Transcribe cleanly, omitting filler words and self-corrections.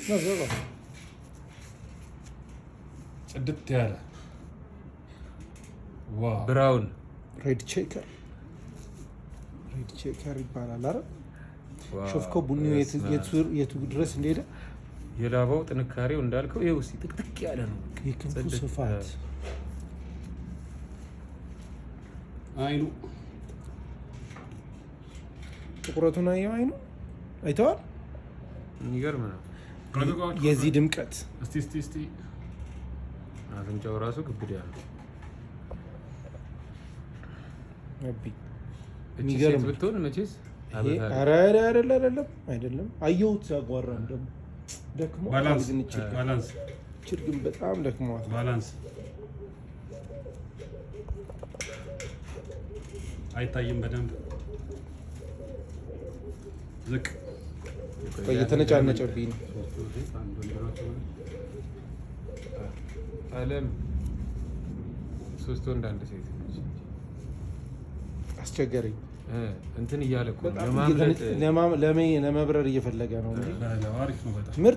ነው። ጽድት ያለ፣ wow! Brown. Red checker, red checker ይባላል አይደል? ሾፍኮ ቡኒው የቱ ድረስ እንደሄደ። የላባው ጥንካሬው እንዳልከው ይኸው እስኪ ጥቅጥቅ ያለ ነው። የክንፉ ጽድት ስፋት። አይኑ። ጥቁረቱን አየው፣ አይኑ አይተዋል። የሚገርም ነው። የዚህ ድምቀት። እስቲ እስቲ እስቲ። አፍንጫው ራሱ ግብድ ያለው። አቢ እቺ የሚገርም ሴት ብትሆን መቼስ ይሄ ኧረ ኧረ አይደለም፣ አይደለም፣ አይደለም። አየሁት ሲያጓራም ደግሞ ደክሞ Balance. ግን እችል Balance. እችል ግን በጣም ደክሟት። Balance አይታይም በደንብ፣ ዝቅ። እየተነጫነጨብኝ ነው። አንድ ወንድ ናቸው። አለም ሶስት ወንድ አንድ ሴት። አስቸገረኝ። እንትን እያለ እኮ ነው በጣም ለማምለጥ። ለመብረር እየፈለገ ነው እንጂ። አሪፍ ነው በጣም። ምርጥ።